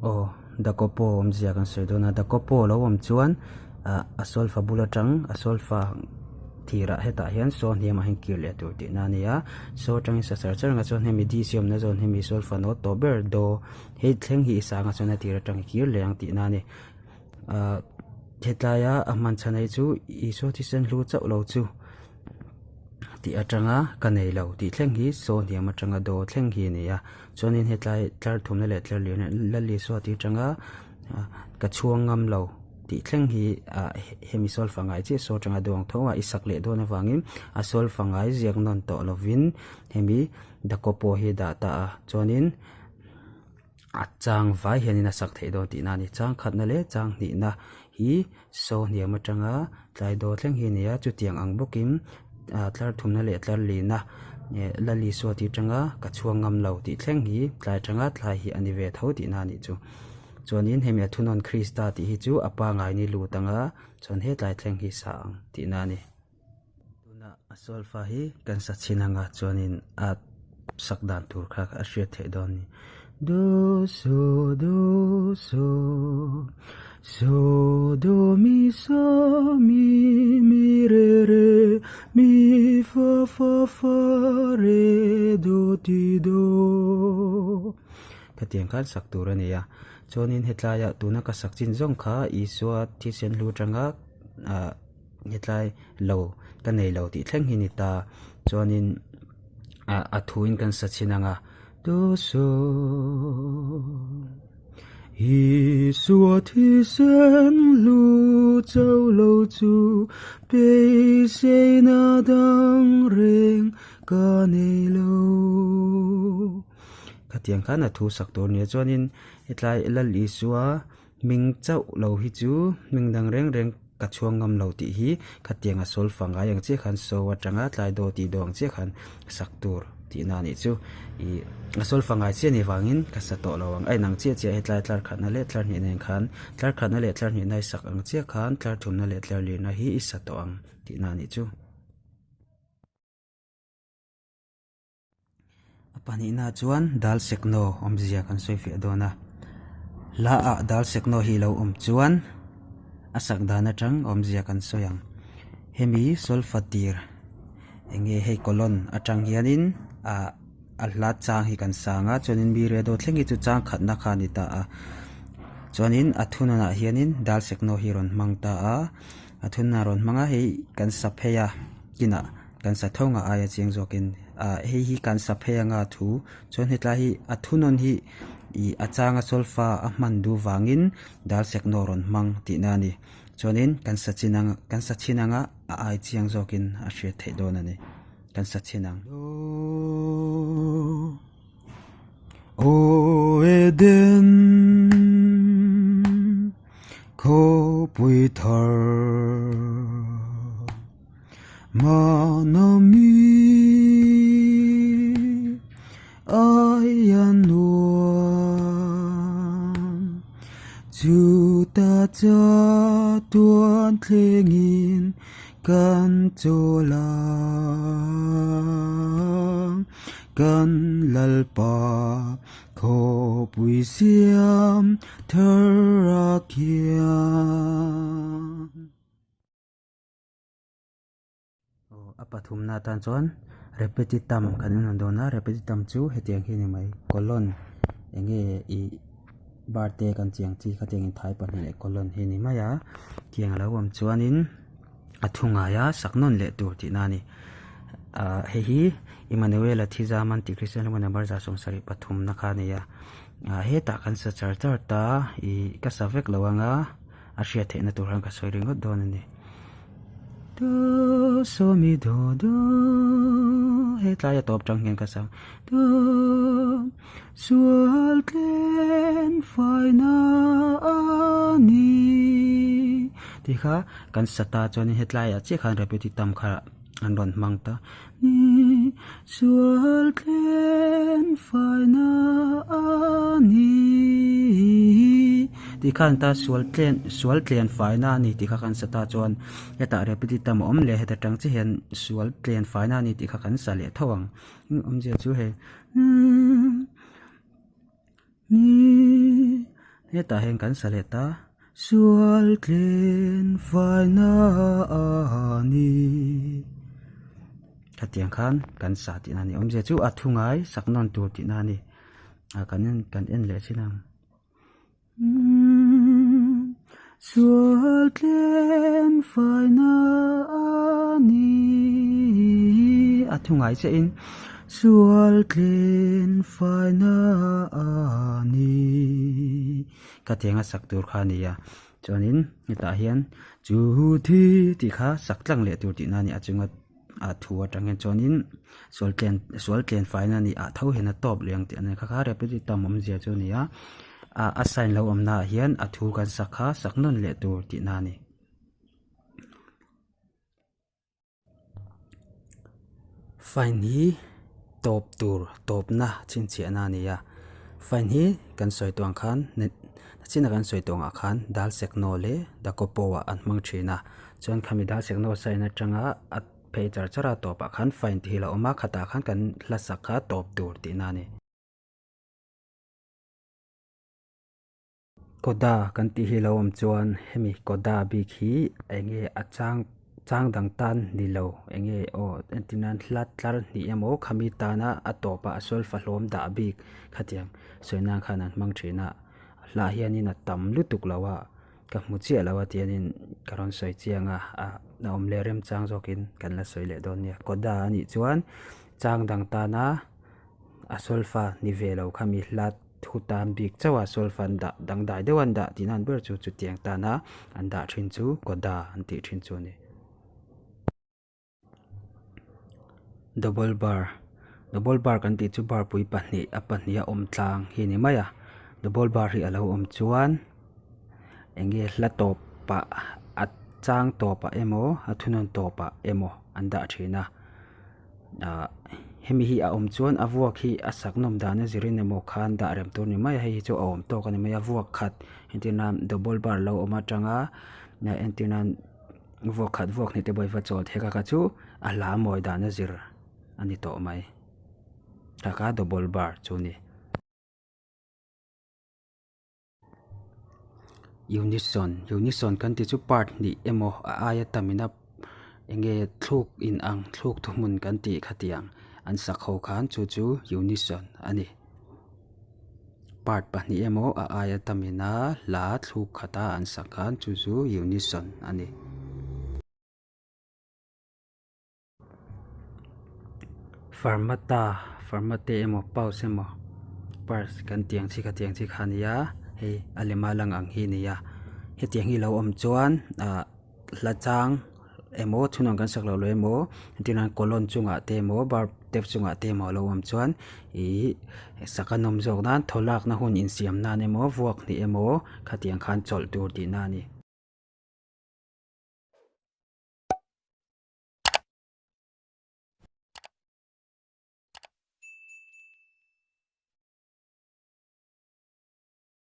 Aw, Dakopo awmzia kan sawi dawn a, Dakopo lo awm chuan ah a solfa bul atang a solfa tirah hetah hian saw hniamah hian kir leh tur tihna a ni a, saw atangin sa char char anga chuan hemi D si awmna zawn hemi solfa note tawh ber do hei thleng hi i sanga chuan a tir atang i kir leh ang tihna a ni. Ah hetlaia a hman chhan hi chu Isua thisen hlu chauh lo chu tih atanga ka nei lo tih thleng hi saw hniam atanga do thleng hi a ni a chuanin hetlai tlar thumna leh tlar lian Lal Isua tih atanga ka chhuang ngam lo tih thleng hi ah hemi sawl fangai chiah saw atanga do ang tho a i sak leh dawn avangin a sawl fangai ziak nawn tawh lovin hemi Dakopo hi a dah ta a chuanin. A chang vai hianin a sak theih dawn tihna a ni. Chang khatna leh chang hnihna hi so hniam atanga tlai daw thleng hi a ni a, chutiang ang bawkin ah tlar thumna leh tlar lina eh Lalisua tih atanga ka chhuang ngam lo tih thleng hi tlai atanga tlai hi a ni ve tho tihna a nih chu. Chuanin hemi a thunawn Krista tih hi chu a pangai ni lut anga chuan hetlai thleng hi sa ang tihna a ni. Tunah a solfa hi kan sa chhin anga chuanin a sak dan tur kha a hriat theih dawn a ni. Do so do so so do mi so mi mi re re mi fa fa fa re do ti do Khatiang khan sak tur a ni a. Chuanin hetlaiah tuna ka sak chin zawng kha Isua thisen hlu atanga ah. Hetlai lo ka nei lo tih thleng hi ni ta chuanin ah a thuin kan sa chhin ang a tu su Isua thisen hlu cho lo chu beiseina dang reng ka nei lo khatiang khan a thu sak tur nia chuanin hetlai Lal Isua Hming chauh lo hi chu hming dang reng reng ka chhuang ngam lo tih hi khatiang a sawl fang ngai ang chiah khan so atanga tlai daw tih daw ang chiah khan sak tur tihna a nih chu. Ih a sawl fang ngai chiah nih vangin ka sa tawh lo ang a inang chiah chiah hetlai tlar khatna leh tlar hnih nen khan tlar khatna leh tlar hnihna i sak ang chiah khan tlar thumna leh tlar lirna hi i sa tawh ang tihna a nih chu. A pahnihna chuan dal sekno awmzia kan sawi fiah dawn a, hla ah dal sekno hi lo awm chuan a sak dan atang awmzia kan sawi ang. Hemi solfa tir eng nge hei colon atang hianin ah a hla chang hi kan sang a chuanin mi redo thleng hi chu chang khatna kha a ni ta a, chuanin a thununah hianin dal sekno hi a rawn hmang ta a, a thununah a rawn hmang a hei kan sa phei a kinah. Kan sa tho nga aia chiang zawkin ah hei hi kan sa phei anga thu chuan hetlai hi a thunawn hi ih a changa solfa a hman duh vangin dal seknaw rawn hmang tihna a ni chuanin kan sa chin ang kan sa chhin anga a ai chiang zawkin a hriat theih dawn a ni kan sa chhin ang. Aw Eden khawpui thar. Manami aia nuam chu ta cha tuan thlengin kan chawl ang kan Lalpa khawpui siam thar a khian. Aw a pathumna atan chuan repetitam kan en ang dawn a repetitam chu hetiang hi a ni mai colon eng nge ih bar te kan tih ang chi khatiang in thai pahnih leh colon hi a ni mai a tiang a lo awm chuanin a thu ngai a sak nawn leh tur tihna a ni ah hei hi Emmanuel-a thi zam an tih Kristian hlawm number 173 na kha a ni a ah hetah kan sa char char ta ih ka sa vek lo ang a. A hriat theihna tur hian ka sawi ringawt dawn a ni. Do so mi do do he tlai a tawp tang hian ka sang do sual tlen faina a ni tih kha kan sa ta chuanin hetlaiah chiah khan repetitive tam kha an rawn hmang ta ni sual tlen faina a ni tih khan ta sual tlen sual tlen faina a ni tih kha kan sa ta chuan hetah repetitive tam a awm leh heta tang chiah hian sual tlen faina a ni tih kha kan sa leh tho ang awmzia chu hei ni. Hetah hian kan sa leh ta. Sual tlen faina a ni. Khatiang khan kan sa tihna a ni. Awmzia chu a thu ngai sak nawn tur tihna a ni. Kan en kan en leh chin ang. Sual tlen faina a ni. A thu ngai chiah in Sual tlen faina a ni. Ka tiang a sak tur kha a ni a. Chuanin hetah hian chu thi tih kha sak tlang leh tur tihna a ni a chunga a thu atang hian chuanin sual tlen sual tlen faina a ni ah tho hian a tawp leh ang tih a ni kha kha repetitive tam awmzia chu a ni a ah a sign lo awm naah hian a thu kan sak kha sak nawn leh tur tihna a ni. Fine hi tawp tur tawpna chhinchhiahna a ni a fine hi kan sawi tawh ang khan nachina kan sawi tawh angah khan dal seknaw leh dakopo ah an hmang thin a chuan khami dal seknaw sign atanga a phei char char a tawpah khan fine tih hi a lo awm a khatah khan kan hla sak kha tawp tur tihna a ni. Koda kan tih hi lo awm chuan hemi koda bik hi eng nge a chang chang dang tan ni lo eng nge aw entir nan hla tlar hnih emaw khami tana a tawpah a sawl fahlawm dah bik khatiang sawi nan khan an hmang thin a hlah hianin a tam lutuk lo a ka hmu chiah lo a tianin ka rawn sawi chiang a a awm leh remchang zawkin kan la sawi leh dawn nia koda a nih chuan chang dang tana a solfa ni ve lo khami hla thu tan bik chauh a solfa an dah dangdai deuh an dah tih nan ber chu chutiang tana an dah thin chu koda an tih thin chu a ni. Double bar double bar kan tih chu bar pui pahnih a pahnih a awm tlang hi a ni mai a double bar hi a lo awm chuan eng nge hla tawpah a chang tawpah emaw a thunawn tawpah emaw an dah thin a. Ahh hemi hi a awm chuan a vuak hi a sak nawm dan a zirin emaw khan dah rem tur ni mai a hei hi chu a awm tawk a ni mai a vuak khat entir nan double bar lo awm atanga entir nan vuak khat vuak hnih te pawh hi va chawl thei kha chu a hla mawi dan a zir a ni tawh mai kha kha double bar chu a ni. Unison Unison kan tih chu part hnih emaw a aia tam ina eng nge thluk in ang thluk thuhmun kan tih khatiang an sak ho khan chu chu unison a ni. Part pahnih emaw a aia tam ina hla thluk khata an sak khan chu chu unison a ni. Fermata fermate emaw pause emaw purse kan tih ang chi kha tiang chi kha a nia hei a lema lang ang hi a ni a hetiang hi lo awm chuan ah hla chang emaw thunawn kan sak loh loh emaw entir nan colon chungah te emaw bar te chungah te emaw a lo awm chuan ihh sak a nawm zawk nan thaw lakna hun insiam nan emaw vuak hnih emaw khatiang khan chawlh tur tihna a ni.